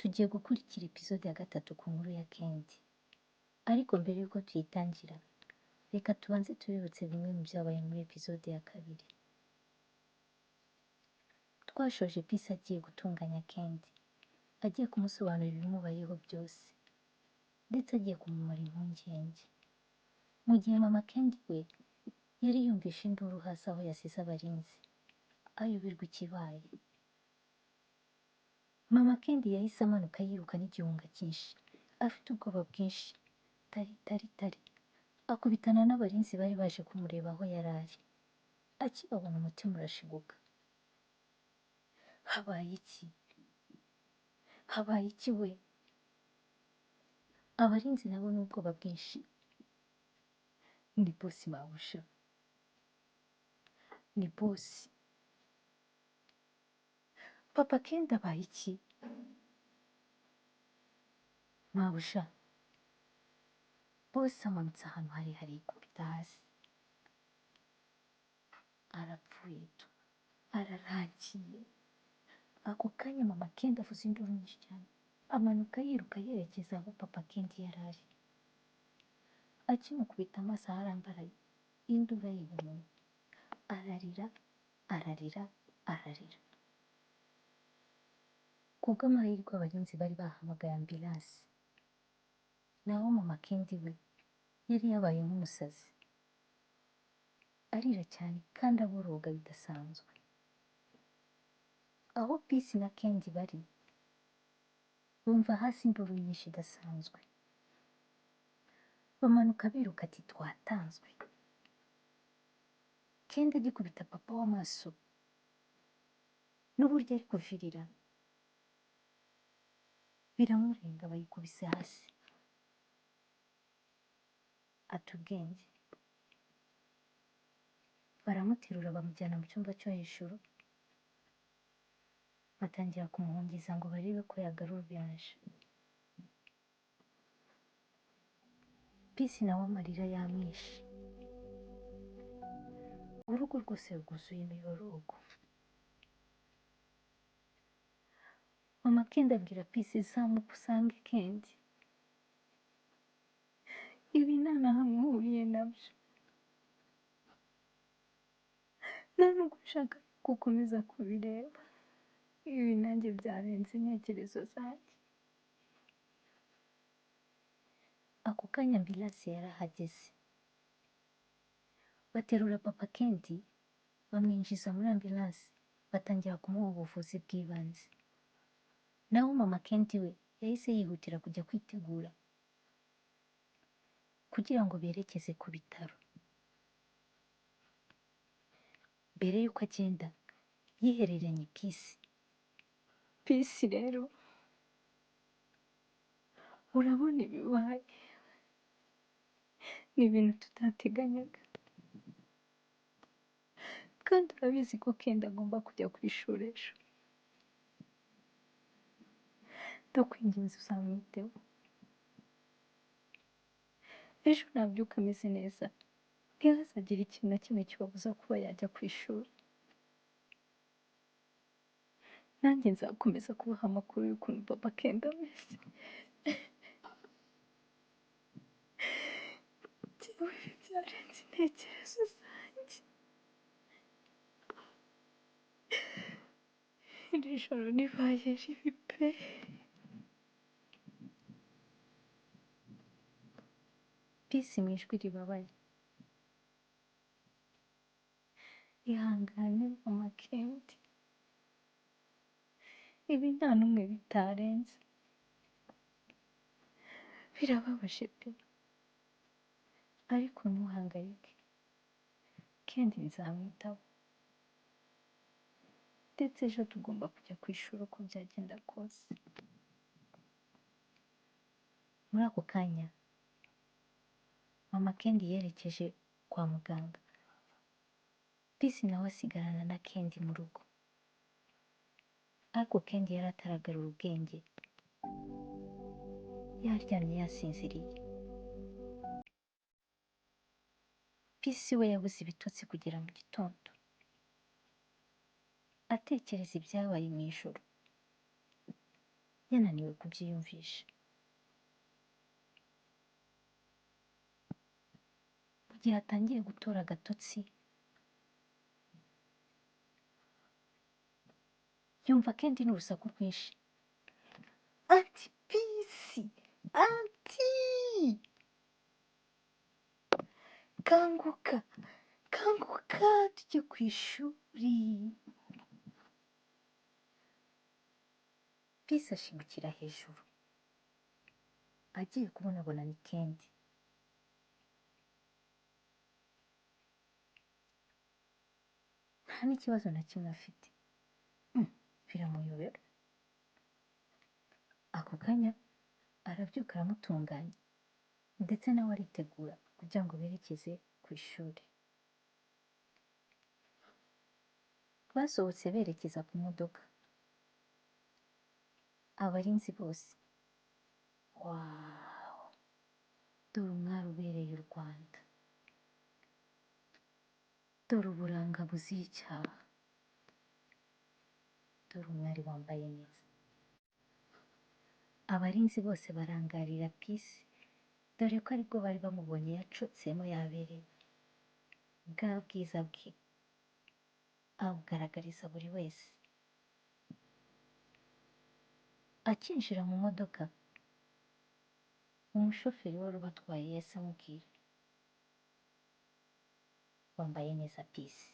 Tugiye gukurikira episode ya gatatu ku nkuru ya Kendi. Ariko mbere y'uko tuyitangira, reka tubanze tubibutse bimwe mu byabaye muri episode ya kabiri. Twashoje Peace agiye gutunganya Kendi, agiye kumusobanurira ibimubayeho byose, ndetse agiye kumumara impungenge. Mu gihe mama Kendi we yari yumvishe induru hasi aho yasize abarinzi, ayoberwa ikibaye. Mama Kendi yahise amanuka yiruka n'igihunga cyinshi, afite ubwoba bwinshi, tari tari tari, akubitana n'abarinzi bari baje kumureba aho yari ari. Akibabona umutima urashiguka. Habaye iki? Habaye iki we? Abarinzi nabo n'ubwoba bwinshi. Ni bosi mabuja. Ni bosi. Papa Kendi abaye iki? Mabuja. Bosi amanutse ahantu harehare yikubita hasi. Arapfuye tu. Ararangiye. Ako kanya mama Kendi avuza induru nyinshi cyane. Amanuka yiruka yerekeza aho papa Kendi yari ari. Akimukubita amaso aho arambaraye, induru ayibonye. Ararira, ararira, ararira. Kubw'amahirwe abarinzi bari bahamagaye ambulance. Naho mama Kendi we yari yabaye nk'umusazi. Arira cyane kandi aboroga bidasanzwe. Aho Peace na Kendi bari, bumva hasi induru nyinshi idasanzwe. Bamanuka biruka ati twatanzwe. Kendi agikubita papa w'amaso n'uburyo ari kuvirira biramurenga bayikubise hasi. Ata ubwenge. Baramuterura bamujyana mu cyumba cyo hejuru, batangira kumuhungiza ngo barebe ko yagarura ubuyanja. Peace nawe amarira yamwishe. Urugo rwose rwuzuye imiborogo. Mama Kendi abwira Peace zamuka usange Kendi. Ibi nta na hamwe uhuriye nabyo. Nta nubwo nshaka gukomeza kubireba. Ibi nanjye byarenze intekerezo zanjye. Ako kanya ambulance yarahageze. Baterura papa Kendi bamwinjiza muri ambulance batangira kumuha ubuvuzi bw'ibanze. Naho mama Kendi we yahise yihutira kujya kwitegura kugira ngo berekeze ku bitaro. Mbere y'uko agenda yihereranye Peace. Peace rero urabona ibibaye ni ibintu tutateganyaga, kandi urabizi ko Kendi agomba kujya ku ishuri ejo. Ndakwinginze uzamwiteho. Ejo nabyuka ameze neza, ntihazagire ikintu na kimwe kibabuza kuba yajya ku ishuri. Nanjye nzakomeza kubaha amakuru y'ukuntu papa Kendi ameze. Njyewe ibi byarenze intekerezo zanjye. Iri joro ribaye ribi pe. Peace mu ijwi ribabaye. Ihangane mama Kendi. Ibi nta n'umwe bitarenze. Birababaje pe. Ariko ntuhangayike. Kendi nzamwitaho. Ndetse ejo tugomba kujya ku ishuri uko byagenda kose. Muri ako kanya, mama Kendi yerekeje kwa muganga. Peace nawe asigarana na Kendi mu rugo. Ariko Kendi yari ataragarura ubwenge. Yaryamye yasinziriye. Peace we yabuze ibitotsi kugera mu gitondo. Atekereza ibyabaye mu ijoro. Yananiwe kubyiyumvisha. Mu gihe atangiye gutora agatotsi, yumva Kendi n'urusaku rwinshi. Anti Pisi, anti, kanguka, kanguka tujye ku ishuri. Pisi ashingukira hejuru, agiye kubonabona ni Kendi. Nta n'ikibazo na kimwe afite. Biramuyobera. Ako kanya arabyuka aramutunganya, ndetse nawe aritegura kugira ngo berekeze ku ishuri. Basohotse berekeza ku modoka. Abarinzi bose, wawu, dore umwari ubereye u Rwanda, dore uburanga buziye icyaha, dore umwari wambaye neza. Abarinzi bose barangarira Pisi, dore ko aribwo bari bamubonye yacutsemo yaberewe. Bwa bwiza bwe abugaragariza buri wese. Akinjira mu modoka, umushoferi wari ubatwaye yahise amubwira, wambaye neza Pisi.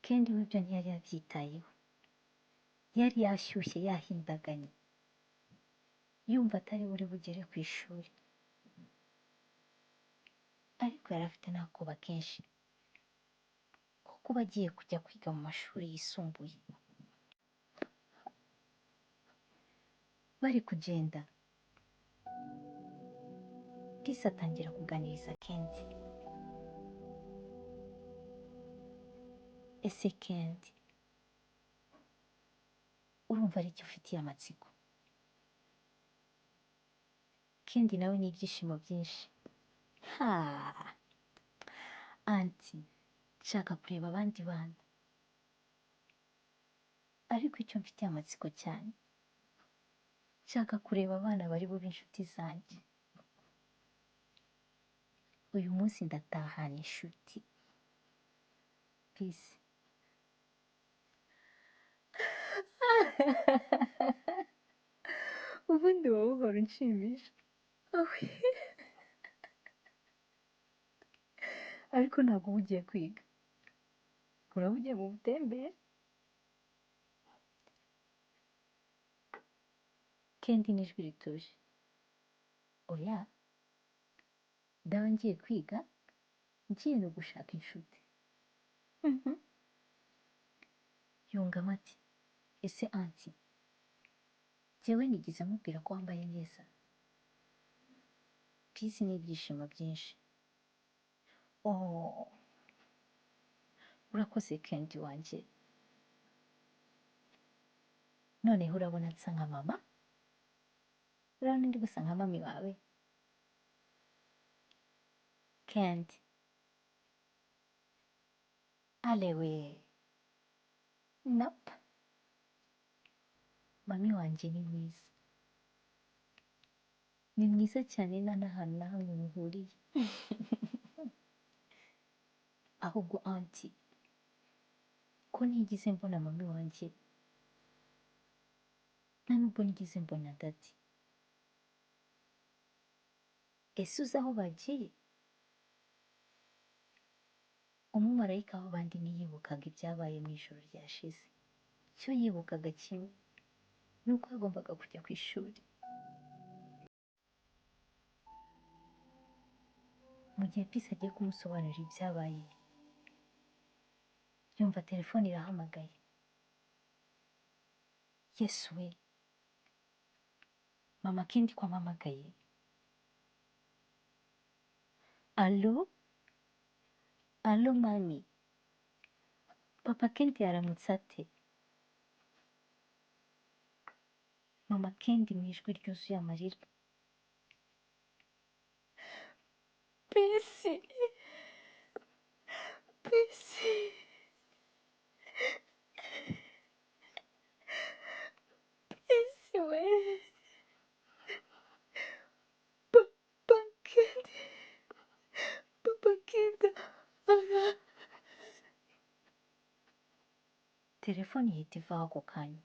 Kendi we ibyo ntiyari yabyitayeho, yari yashyushye yahindaganye, yumva atari buri bugere ku ishuri, ariko yari afite n'akoba kenshi ko kuba agiye kujya kwiga mu mashuri yisumbuye. Bari kugenda, Pisi atangira kuganiriza Kendi. Ese Kendi, urumva ari icyo ufitiye amatsiko? Kendi nawe ni ibyishimo byinshi. Ha, anti, nshaka kureba abandi bana, ariko icyo mfitiye amatsiko cyane, nshaka kureba abana bari bube inshuti zanjye. Uyu munsi ndatahana inshuti. Pisi. Ubundi wowe uhora unshimisha. Ariko ntabwo uba ugiye kwiga, uraba ugiye mu butembere. Kendi n'ijwi rituje, oya, ndaba ngiye kwiga, ngiye no gushaka inshuti. Yungamo ati, ese anti, jyewe nigeze mubwira ko wambaye neza? Pisi n'ibyishimo byinshi. Oh, urakoze Kendi wanjye. Noneho urabona nsa nka mama? Urabona ndi gusa nka mami wawe? Kendi, alewe, nope. Mami wanjye ni mwiza, ni mwiza cyane, nta n'ahantu na hamwe muhuriye. Ahubwo anti, ko ntigeze mbona mami wanjye, nta nubwo nigeze mbona dadi. Ese uzi aho bagiye? Umumarayika w'abandi ntiyibukaga ibyabaye mu ijoro ryashize. Icyo yibukaga kimwe ni uko yagombaga kujya ku ishuri. Mu gihe Pisi agiye kumusobanurira ibyabaye, yumva telefone irahamagaye. Yesu we, mama Kendi ko ampamagaye. Alo, alo mami, papa Kendi yaramutse ate? Mama Kendi mu ijwi ryuzuye amarira, Pisi, Pisi. Telefone ihita ivaho ako kanya.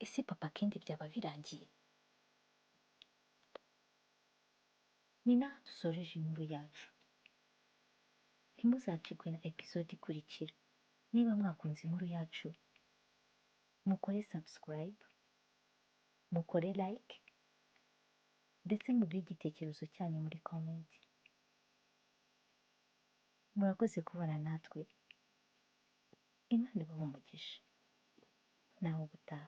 Ese papa Kendi byaba birangiye? Ni naha dusoreje inkuru yacu. Ntimuzacikwe na episode ikurikira. Niba mwakunze inkuru yacu, mukore subscribe, mukore like, ndetse muduhe igitekerezo cyanyu muri comment. Murakoze kubana natwe, Imana ibahe umugisha. Naho ubutaha.